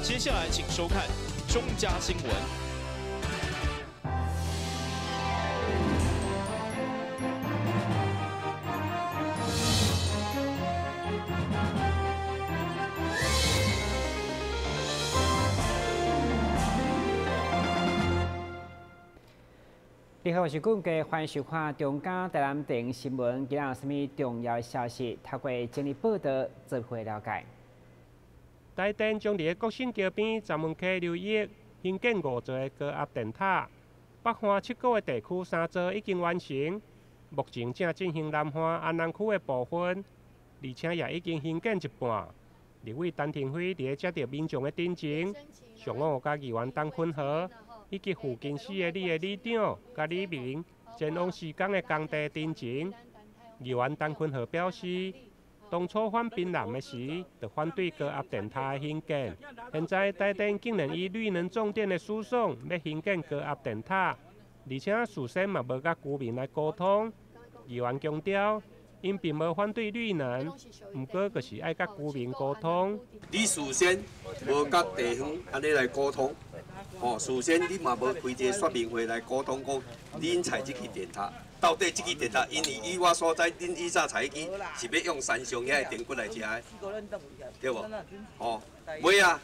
接下來請收看中嘉新聞。你好，我是冠杰，歡迎收看中嘉台南電新聞。今日有啥物重要消息？透過整理報道，做伙了解。台電將佇個國姓橋邊閘門溪流域興建五座的高壓電塔，北岸七股的地區三座已經完成，目前正進行南岸安南區的部分，而且也已經興建一半。立委陳亭妃佇咧接著民眾的陳情，上午佮議員陳坤和以及附近四个里的里長佮里民前往施工的工地陳情。議員陳坤和表示，當初反檳榔的時，就反對高壓電塔的興建。現在台電竟然以綠能重電的輸送欲興建高壓電塔，而且事先嘛無佮居民來溝通。議員強調，𪜶並無反對綠能，毋過就是愛佮居民溝通。你事先無佮地方按呢來溝通，吼，事先你嘛無開一個說明會來溝通，講恁採這支電塔，到底這支電塔，因為以我所知，恁以早採去是欲用山上遐個電骨來遮的，對無？吼，尾仔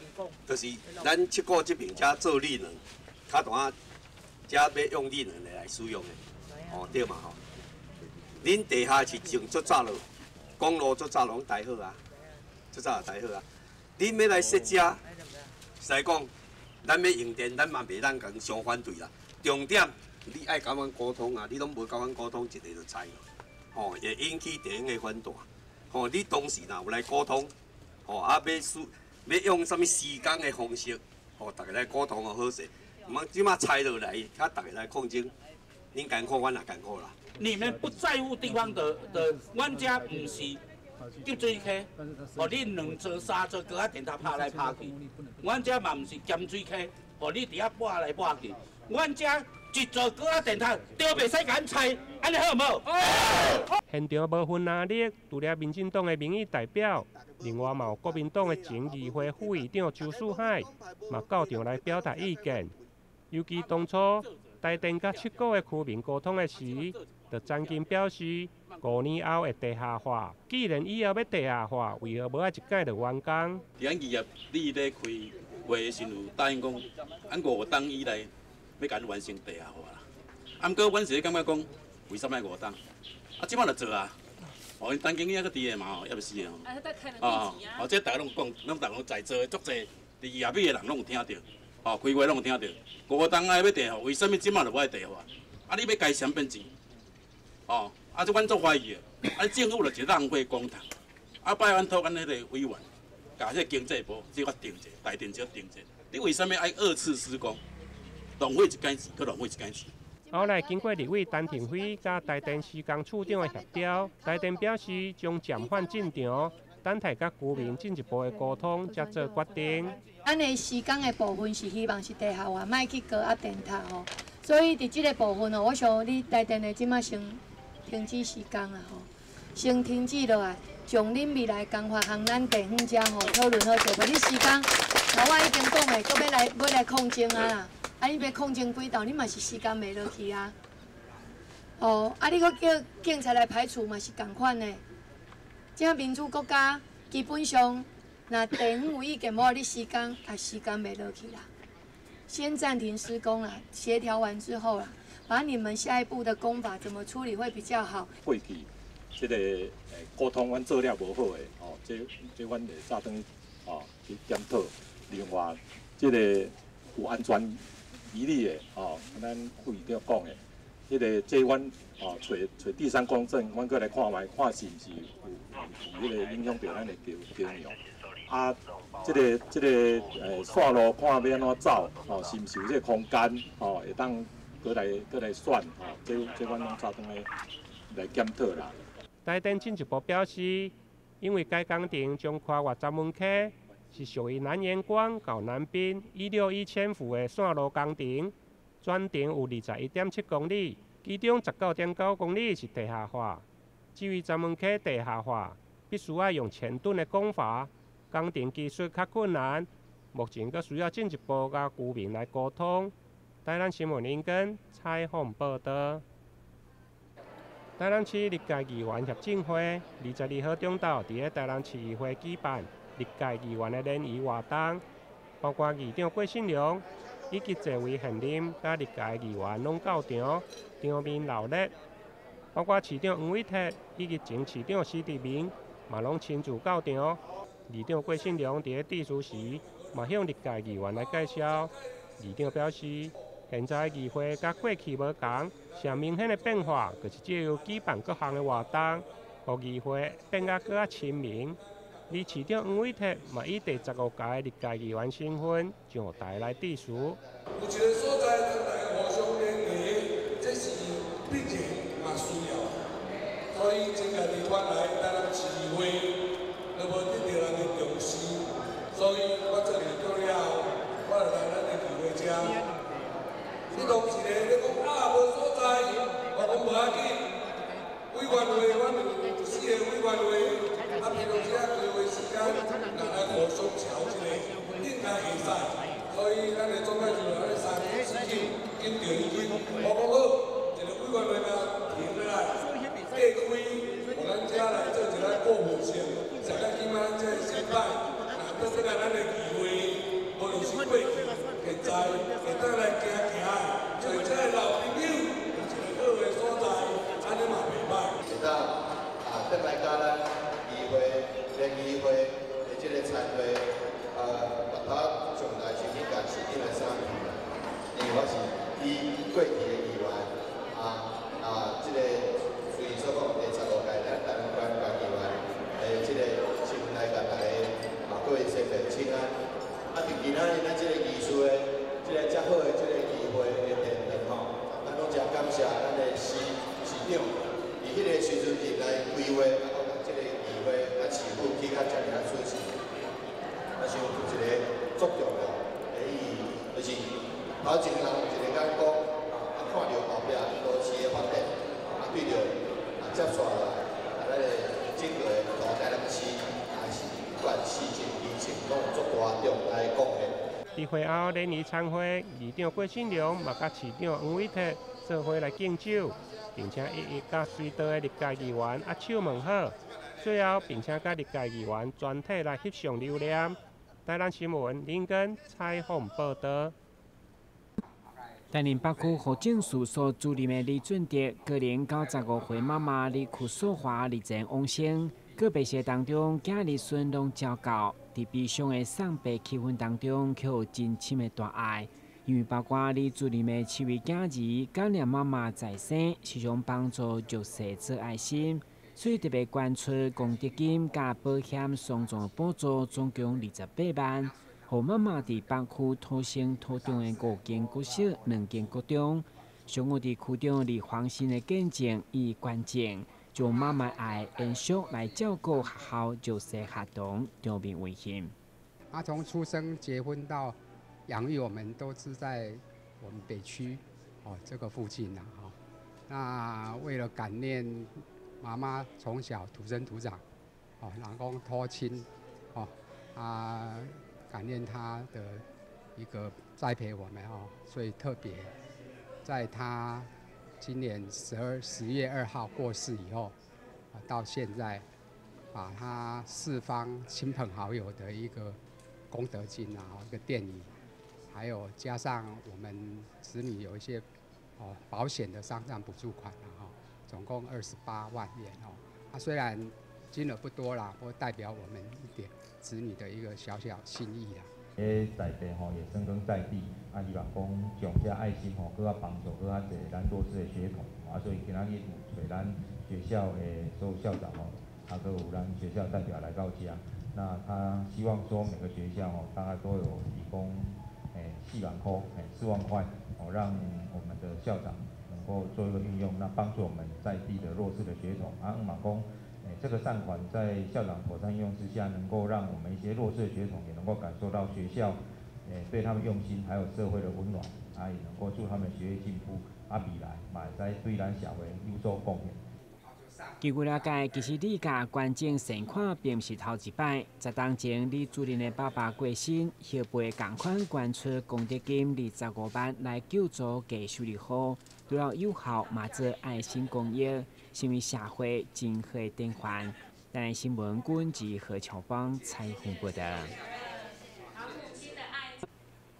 就是咱七股這邊才做綠能，較大才欲用綠能來使用的，吼，對嘛吼？恁地下是從足早落，公路足早攏蓋好啊，足早就蓋好啊。恁欲來設遮，實在講，咱欲用電，咱嘛袂當共相反對啦。重點，你愛共阮溝通啊，你攏無共阮溝通，一个就拆咯，吼，會引起地方的反彈。吼，你當時若有來溝通，吼，啊，欲使欲用啥物施工的方式，吼，逐家來溝通就好勢。毋通這馬拆落來，較逐家來抗爭，恁艱苦，阮也艱苦啦。你們不在乎地方的，阮遮毋是急水溪，予你兩座三座高壓電塔拍來拍去，阮遮嘛毋是鹹水溪，予你佇遐撥來撥去，阮遮一座高壓電塔都袂使共拆，按呢好無？好。現場無分藍綠，除了民進黨的民意代表，另外嘛有國民黨的前議會副議長周樹海嘛到場來表達意見。尤其當初台電佮七股的居民溝通的時，就曾經表示5年後會地下化。既然以後欲地下化，為何無愛一擺就完工？佇咱議業你咧開會的時陣有答應講，按五冬以內欲共完成地下化啦。啊，毋過阮是咧感覺講，為啥物愛五冬？啊，這擺就做啊！哦，𪜶陳經理猶閣佇的嘛吼，猶未死的吼。哦，哦，這逐家攏講，攏逐家攏在座的足濟，佇議業的人攏有聽著，哦，開會攏有聽著。五冬愛欲地下，為啥物這擺就無愛地下化？啊，你欲共誰變錢？哦，啊，這阮足懷疑的，啊，政府就是浪費公帑，啊，擺阮托阮彼个委員，共這個經濟部這個定者，台電這定者，你為啥物愛二次施工？浪費一工錢，閣浪費一工錢。後來經過立委陳亭妃佮台電施工處長的協調，台電表示將暫緩進場，等待佮居民進一步的溝通，才做決定。咱的施工的部分是希望是地下化，莫去高壓電塔吼，所以佇這个部分吼，我想你台電的這馬先停止施工啦吼，先停止落來，將恁未來工法向咱地方遮吼討論好者，無你施工，頭我已經講的，閣欲來欲來抗爭啊啦，啊你欲抗爭幾道，你嘛是施工袂落去啊。哦，啊你閣叫警察來排除嘛是仝款的。這民主國家基本上，若地方有意見，無你施工也施工袂落去啦。先暫停施工啦，協調完之後啦。把你們下一步的工法怎麼處理會比較好？過去這个溝通，阮做了無好的，哦，這這阮會早轉去哦去檢討。另外，這個有安全疑慮的，哦，咱副議長講的，彼个這阮哦揣揣第三公證，阮閣來看覓，看是毋是有彼个影響著咱的橋橋梁。啊，這个這个線路看欲按怎走，哦，是毋是有這个空間，哦，會當。閣來閣來選吼，這這阮攏早轉來來檢討啦。台電進一步表示，因為該工程將跨越閘門溪，是屬於南延光到南濱161千伏的線路工程，全程有21.7公里，其中19.9公里是地下化。至於閘門溪地下化，必須愛用千噸的工法，工程技術較困難，目前閣需要進一步佮居民來溝通。台南新聞林根採訪報導。台南市歷屆議員協進會22號中晝佇咧台南市議會舉辦歷屆議員的聯誼活動，包括議長郭信良以及濟位現任佮歷屆議員攏到場，場面鬧熱。包括市長黃偉哲以及前市長施志明嘛攏親自到場。議長郭信良佇咧致辭時，嘛向歷屆議員來介紹。議長表示，現在議會佮過去無仝，上明顯的變化，就是藉由舉辦各項的活動，予議會變甲閣較親民。而市長黃偉哲嘛以第15屆歷屆議員身份上台來致辭。有一个所在，咱大家互相聯繫，這是必然嘛需要。所以真家己我來台南市議會，都無得著人的重視，所以我做市長了後，我就來咱的議會遮。你當一個你講啊無所在，我講無要緊。委員會，阮有四个委員會，啊，平常時啊開會時間，咱來互相喬一下，應該會使。所以咱的總幹事咱的三市長緊著伊緊，我講好，一个委員會嘛停落來，隔開，予咱遮來做一个顧問性，上較起碼咱這個先擺，若倒轉來咱的議會，無論是過去、現在，會當來行行，做這个老朋友，有一个好的所在，按呢嘛袂䆀。會當啊，轉來佮咱議會聯誼會的這个參會，頭上來是去共市長來相見啦，因為我是以過去的議員，這个隨所講第15屆咱台南縣縣議員的這个身份來共大家啊各位先輩請安。啊，佇今仔日咱這个藝術的這个遮好的這个機會的殿堂吼，咱攏誠感謝咱的市市長，佇彼個時陣入來規劃，啊，閣共這個議會啊市府起甲遮爾啊水。啊，想有一个足重要的意義，就是頭前人有一个眼光，啊，看著後壁都市的發展，啊，對著啊接紲來，啊，咱的整個的大台南市，也是不管市政、基層，攏有足大重大的貢獻。佇會後聯誼餐會，議長郭信良嘛佮市長黃偉哲做伙來敬酒，並且一一佮隨到的歷屆議員握手問好，最後並且佮歷屆議員全體來翕相留念。台南新聞林根採訪報導。台南北區戶政事務所主任的李俊德，高齡95歲媽媽李曲素華日前往生，告別式當中，囝兒孫攏照到，佇悲傷的送別氣氛當中，卻有真深的大愛。因為包括李主任的七位囝兒，感念媽媽在生，時常幫助弱勢做愛心，所以特別捐出功德金佮保險雙重補助，總共28萬。予媽媽佇北區土生土長的五間國小、兩間國中，上午佇區長李黃新的見證與捐贈，將媽媽愛延續來照顧學校弱勢學童，場面溫馨。他從出生、結婚到養育我們，都是在我們北區哦這個附近啦。哈，那為了感念媽媽從小土生土長，哦，人講土親，哦啊。感念他的一個栽培我們哦，所以特別在他今年10月2號過世以後，到現在把他四方親朋好友的一個功德金啊，一個殿宇，還有加上我們子女有一些哦保險的喪葬補助款啊，總共28萬元哦。啊，雖然金額不多啦，不過代表我們一點子女的一個小小心意啦。咧在地吼也深耕在地，啊，希望講將這愛心吼，閣較幫助閣較濟咱弱勢的學童，啊，所以今仔日有揣咱學校的所有校長吼，啊，閣有咱學校代表來到遮，那他希望說每個學校吼，大概都有提供4萬塊，4萬塊，哦，讓我們的校長能夠做一個運用，那幫助我們在地的弱勢的學童，啊，嘛講。這個善款在校長妥善運用之下，能夠讓我們一些弱勢的學童也能夠感受到學校，對他們用心，還有社會的溫暖，啊，也能夠助他們學業進步，啊，未來嘛會使對咱社會有所貢獻。據了解，其實李家捐贈善款並毋是頭一擺。10冬前，李主任的爸爸過身，後輩仝款捐出功德金25萬來救助家修理戶，除了有效嘛做愛心公益，成為社會真好的典範。台新聞軍及何巧芳採訪報道。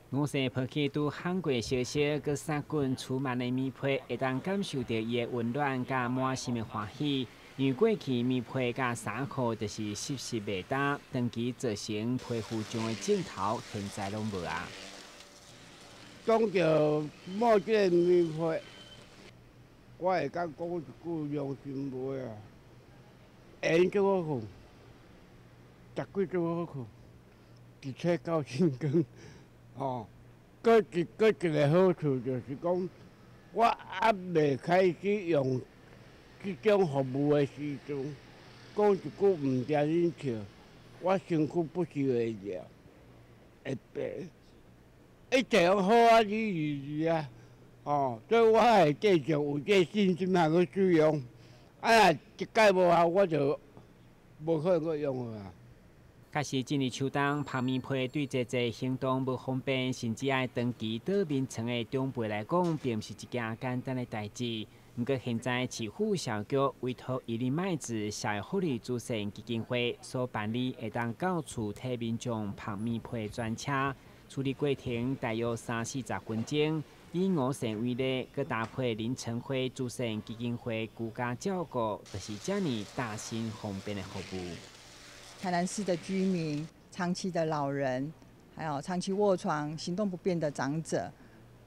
五世抱起拄烘過燒燒、閣殺菌除蟎的棉被，會當感受著伊的溫暖佮滿心的歡喜。因為過去棉被佮衫褲就是濕濕袂焦，長期造成皮膚上的症頭，現在攏無啊。講著摸這个棉被，我會當講一句良心話啊，緣足好睏，十幾鐘好睏，一切到天光。吼，閣一個好處就是講，我猶未開始用這種服務的時陣，講一句毋驚恁笑，我身軀不是會熱，會白，一切攏好啊，你如如啊，吼，所以我會繼續有這信心通去使用。啊，若一擺無效，我就無可能閣用啊。確實，進入秋冬，曝棉被對濟濟行動無方便，甚至愛長期倒眠床的長輩來講，並毋是一件簡單的代誌。毋過，現在市府社局委託伊利麥子社會福利慈善基金會所辦理，會當到厝替民眾曝棉被專車，處理過程大約三四十分鐘。以五線為例，閣搭配林成輝慈善基金會居家照顧，就是遮爾貼心方便的服務。台南市的居民、長期的老人，還有長期臥床、行動不便的長者，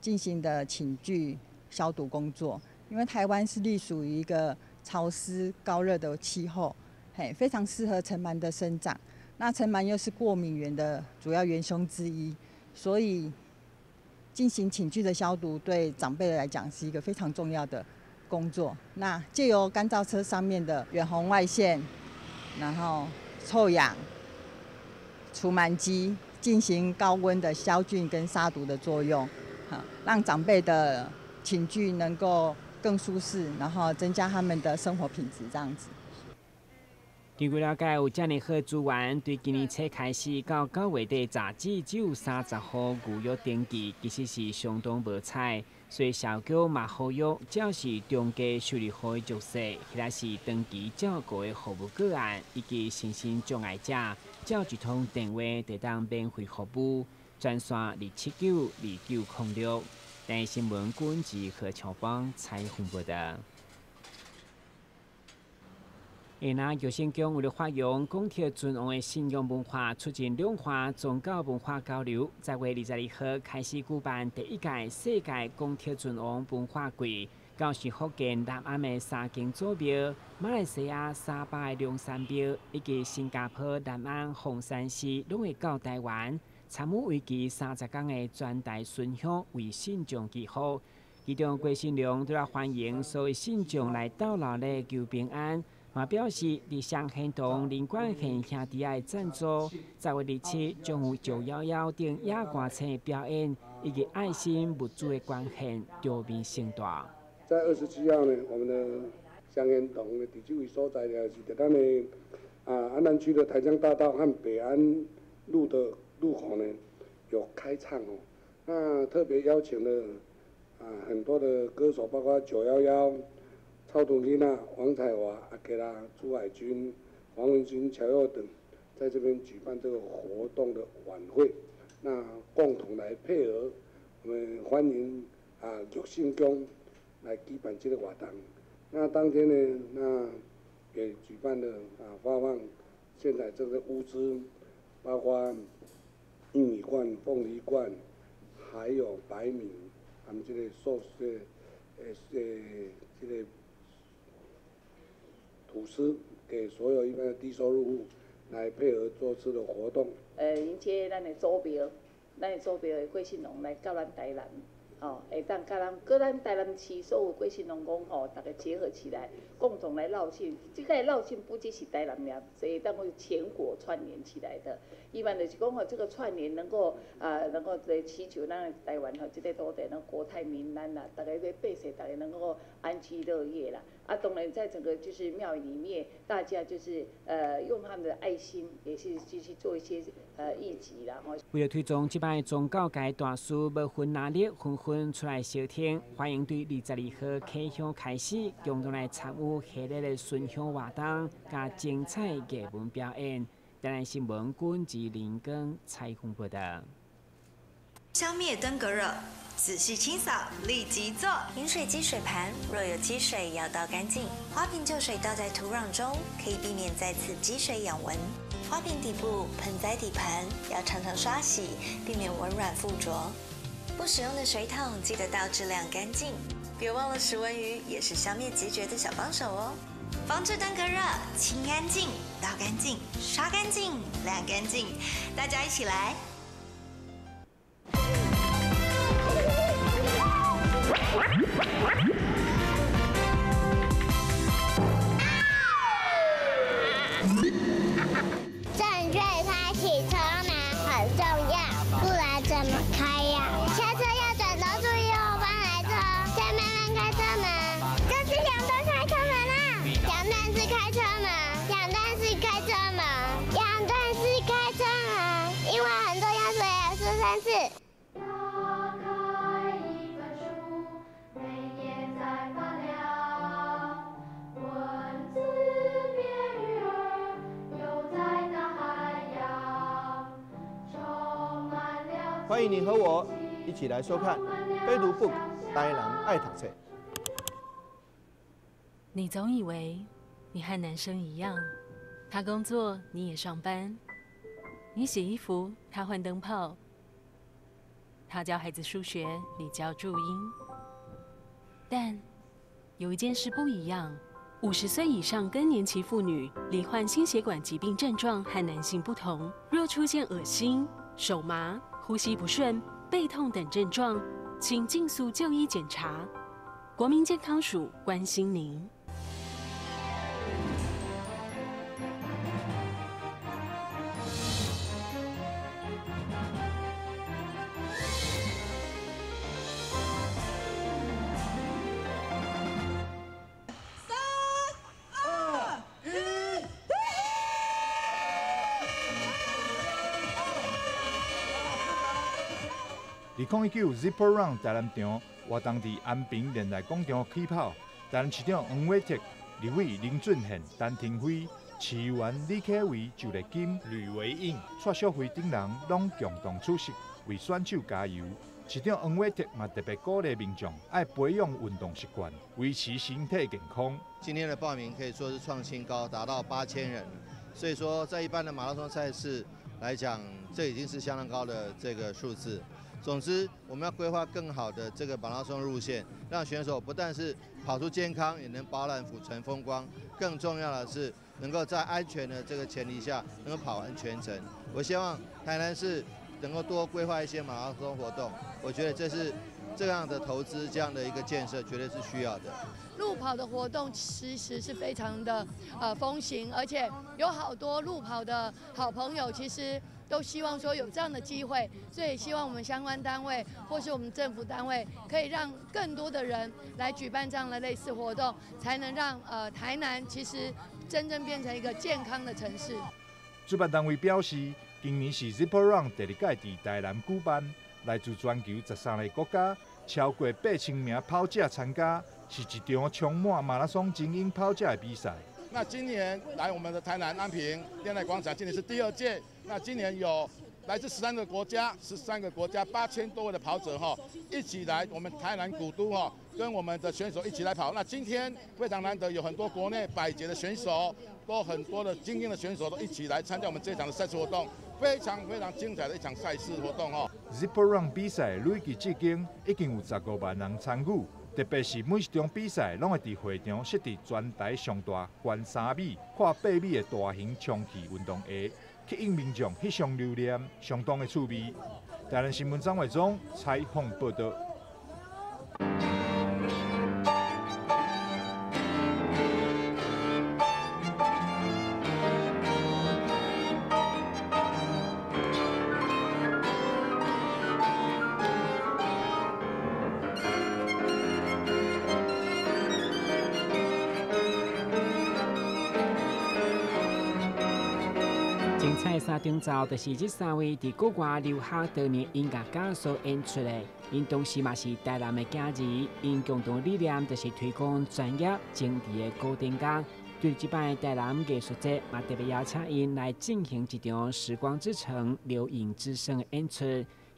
進行的寢具消毒工作。因為台灣是隸屬於一個潮濕高熱的氣候，嘿，非常適合塵蟎的生長。那塵蟎又是過敏原的主要元兇之一，所以進行寢具的消毒對長輩來講是一個非常重要的工作。那借由乾燥車上面的遠紅外線，然後臭氧除蟎機進行高溫的消菌跟殺毒的作用，哈，讓長輩的寢具能夠更舒適，然後增加他們的生活品質，這樣子。根據了解，有遮爾好資源，對今年初開始到9月底，截止只有30戶預約登記，其實是相當無彩。所以社局嘛呼籲，只要是中低收入戶的弱勢，或者是長期照顧的服務個案，以及身心障礙者，只要一通電話就當免費服務，專線2792906。台新聞軍及何巧芳採訪報道。下那玉成宮為了發揚功德尊王的信仰文化，促進兩岸宗教文化交流，10月22號開始舉辦第一屆世界功德尊王文化季。到時福建南安的三間祖廟、馬來西亞沙巴的龍山廟以及新加坡南安鳳山寺，攏會到台灣參與為期30天的全台巡香，為信眾祈福。其中郭新良對來歡迎所有信眾來鬥鬧咧求平安。嘛表示，佇雙現堂林冠賢兄弟的贊助，10月27將有911等野歌星表演，以及愛心物資的捐獻，場面盛大。在27號呢，我們的雙賢堂的佇這位所在呢，是佇咱的安南區的台江大道和北安路的路口呢，有開唱哦。那特別邀請了很多的歌手，包括911。草屯囡仔、王彩華、阿克拉、朱海軍、黃文君、喬佑等，在這邊舉辦這個活動的晚會，那共同來配合，我們歡迎玉信宮來舉辦這個活動。那當天呢，那也舉辦了發放現在這個物資，包括玉米罐、鳳梨罐，還有白米，他們這個壽司，這個。吐司給所有一般的低收入戶來配合做這個活動。迎接咱的祖廟，咱的祖廟的郭信龍來到咱台南，吼，會當佮咱，佮咱台南市所有郭信龍宮吼，逐家結合起來，共同來繞境。這個繞境不只是台南爾，所以當全國串聯起來的。希望就是講吼，這個串聯能夠能夠來祈求咱台灣吼，這個土地能國泰民安啦，逐家欲百姓，逐家能夠安居樂業啦。啊，當然在整個就是廟宇裡面，大家就是用他們的愛心，也是繼續做一些義舉啦。為了推動這擺宗教界大師無分藍綠，紛紛出來相挺，歡迎對22號啟香開始，共同來參與系列的巡香活動，佮精彩藝文表演。台南新聞君自林耕採訪報道。消滅登革熱，仔細清掃，立即做。飲水機水盤若有積水，要倒乾淨。花瓶舊水倒在土壤中，可以避免再次積水養蚊。花瓶底部、盆栽底盤要常常刷洗，避免蚊卵附着。不使用的水桶記得倒置晾乾淨。別忘了食蚊魚也是消滅孑孓的小幫手哦。防治登革熱，清乾淨，倒乾淨，刷乾淨，晾乾淨，大家一起來。正確開啟車門很重要，不然怎麼開呀？下車要轉頭注意後方來車，再慢慢開車門，這是兩段開車門啦，兩段式開車門，兩段式開車門，兩段式開車門，因為很重要，所以要說三次。歡迎你和我一起來收看《非讀 book 台南愛讀冊》。你總以為你和男生一樣，他工作你也上班，你洗衣服他換燈泡，他教孩子數學你教注音。但有一件事不一樣：50歲以上更年期婦女罹患心血管疾病症狀和男性不同，若出現噁心、手麻、呼吸不順、背痛等症狀，請盡速就醫檢查。國民健康署關心您。3、2、1。2019 Zipper Run 台南場活動佇安平仁愛廣場起跑，台南市長黃偉哲、立委林俊憲、陳亭妃、市議員李啟維、周麗金、呂維應、蔡淑慧等人攏共同出席，為選手加油。市長黃偉哲嘛特別鼓勵民眾愛培養運動習慣，維持身體健康。今天的報名可以說是創新高，達到8000人，所以說在一般的馬拉松賽事來講，這已經是相當高的這個數字。總之，我們要規劃更好的這個馬拉松路線，讓選手不但是跑出健康，也能飽覽府城風光。更重要的是，能夠在安全的這個前提下，能夠跑完全程。我希望台南市能夠多規劃一些馬拉松活動，我覺得這是這樣的投資，這樣的一個建設，絕對是需要的。路跑的活動其實是非常的風行，而且有好多路跑的好朋友，其實都希望說有這樣的機會，所以希望我們相關單位或是我們政府單位，可以讓更多的人來舉辦這樣的類似活動，才能讓台南其實真正變成一個健康的城市。主辦單位表示，今年是 Zipper Run 第二屆佇台南舉辦，來自全球13个國家，超過8000名跑者參加，是一場充滿馬拉松精英跑者的比賽。那今年來我們的台南安平戀愛廣場，今年是第2屆。那今年有來自13個國家，13個國家8000多位的跑者哈，一起來我們台南古都哈，跟我們的選手一起來跑。那今天非常難得，有很多國內百捷的選手，都很多的精英的選手都一起來參加我們這場的賽事活動，非常非常精彩的一場賽事活動哈。 Zipper Run 比賽累計至今已經有15萬人參與。特別是每一場比賽，攏會佇會場設置全台上大、懸3米、闊8米的大型充氣運動鞋，吸引民眾翕相留念，相當的趣味。台南新聞張偉忠採訪報道。精彩三重奏就是這三位佇國外留學多年音樂家所演出的，𪜶同時嘛是台南的囝兒，𪜶共同理念就是推廣專業精緻的古典樂。對這擺台南藝術節，嘛特別邀請𪜶來進行一場時光之城流影之聲的演出，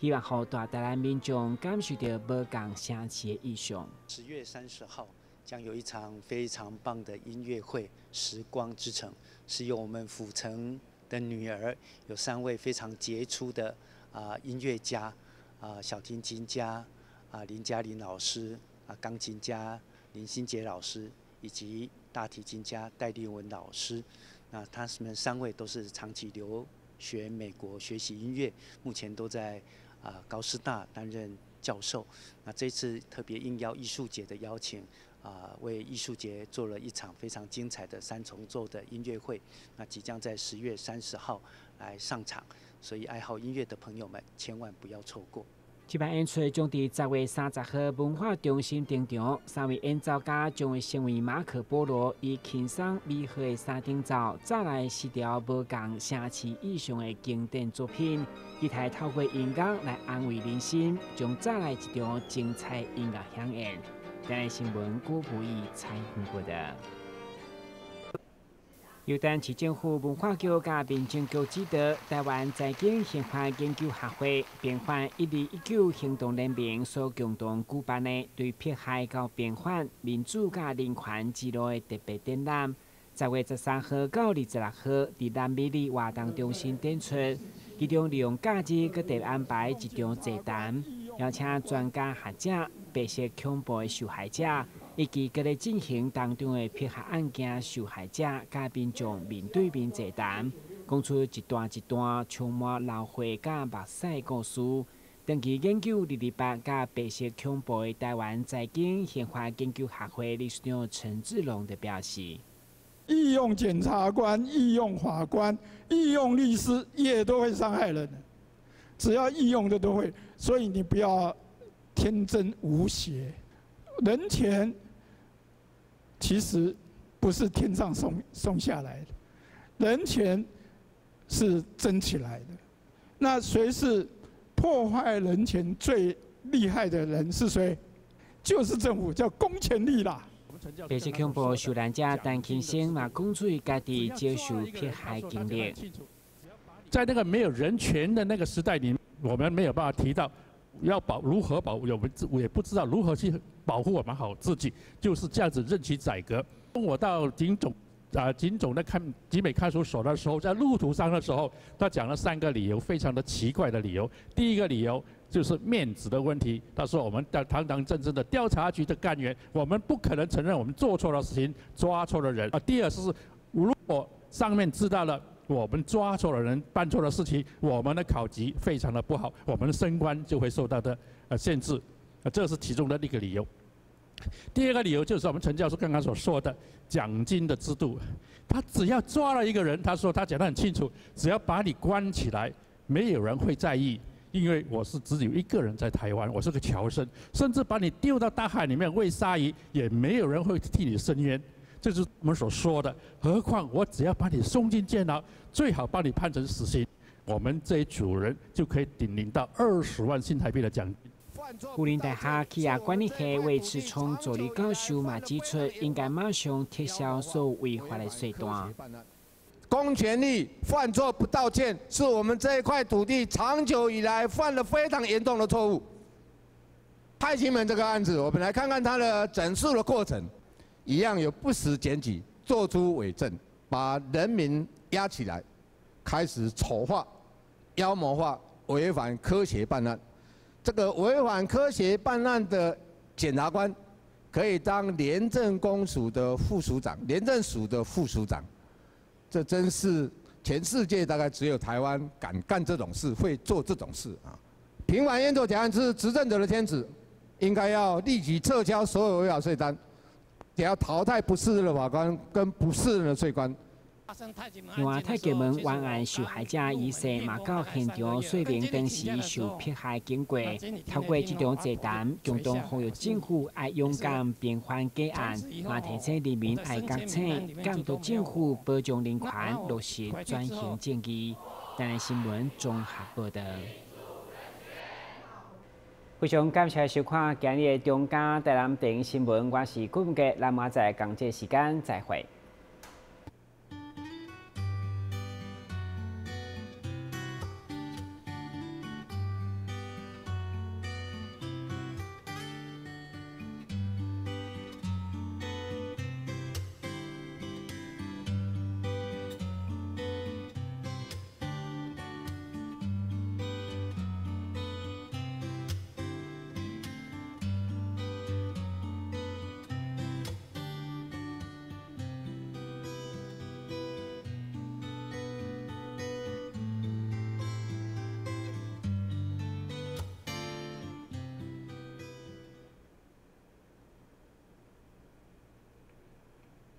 希望予大台南民眾感受著無仝城市的意象。10月30號將有一場非常棒的音樂會，《時光之城》是由我們府城的女兒，有三位非常傑出的音樂家小提琴家林嘉玲老師鋼琴家林心杰老師以及大提琴家戴立文老師。那他們三位都是長期留學美國學習音樂，目前都在高師大擔任教授。那這次特別應邀藝術節的邀請，為藝術節做了一場非常精彩的三重奏的音樂會，那即將在10月30號來上場，所以愛好音樂的朋友們千萬不要錯過。這擺演出將佇10月30號文化中心登場，三位演奏家將會成為馬可波羅以輕鬆美好的三重奏，再來是條無仝城市意象的經典作品，期待透過音樂來安慰人心，將再來一場精彩音樂饗宴。台南新聞郭培義採訪報導。由台南市政府文化局佮民政局指導，台灣財經刑法研究學會平反1219行動聯盟所共同舉辦的對迫害到平反民主佮人權之路的特別展覽，10月13號到26號佇南美里活動中心展出。其中利用假日閣特別安排一場座談，邀請專家學者、白色恐怖的受害者，以及閣咧進行當中的迫害案件受害者，佮民眾面對面座談，講出一段一段充滿流血佮目屎故事。長期研究228佮白色恐怖的台灣財經刑法研究學會理事長陳志龍就表示：御用檢察官、御用法官、御用律師也都會傷害人，只要御用的都會，所以你不要天真無邪。人權其實不是天上送下來的，人權是爭起來的。那誰是破壞人權最厲害的人是誰？就是政府，叫公權力啦。白色恐怖受難者陳慶生嘛，講出家己遭受迫害經歷。在那個沒有人權的那個時代裡，我們沒有辦法提到要保如何保，我們也不知道如何去保護我們好自己，就是這樣子任其宰割。我到警總的看集美看守所的時候，在路途上的時候，他講了三個理由，非常的奇怪的理由。第一個理由就是面子的問題。他說：我們的堂堂正正的調查局的幹員，我們不可能承認我們做錯了事情，抓錯了人。啊，第二是，如果上面知道了我們抓錯了人，辦錯了事情，我們的考績非常的不好，我們的升官就會受到的限制。啊，這是其中的一個理由。第二個理由就是我們陳教授剛剛所說的獎金的制度，他只要抓了一個人，他說他講得很清楚，只要把你關起來，沒有人會在意，因為我是只有一個人在台灣，我是個僑生，甚至把你丟到大海裡面餵鯊魚，也沒有人會替你伸冤，這是我們所說的。何況我只要把你送進監牢，最好把你判成死刑，我們這一組人就可以頂領到20萬新台幣的獎金。輔仁大學企業管理系魏慈聰助理教授嘛指出，應該馬上撤銷所有違法的稅單。公權力犯錯不道歉，是我們這一塊土地長久以來犯了非常嚴重的錯誤。太清門這個案子，我們來看看它的整肅的過程，一樣有不實檢舉，做出偽證，把人民壓起來，開始醜化、妖魔化，違反科學辦案。這個違反科學辦案的檢察官，可以當廉政公署的副署長、廉政署的副署長，這真是全世界大概只有台灣敢幹這種事，會做這種事啊！平反冤錯假案是執政者的天職，應該要立即撤銷所有違法稅單，也要淘汰不適任的法官跟不適任的稅官，另外，太極門冤案受害者疑似嘛到現場說明當時受迫害經過，透過這場座談，共同呼籲政府愛勇敢平反假案，嘛提醒人民愛覺醒，監督政府保障人權，落實轉型正義。台南新聞綜合報導。非常感謝收看今日的中嘉台南電視新聞，我是顧文傑，咱明仔載仝這時間再會。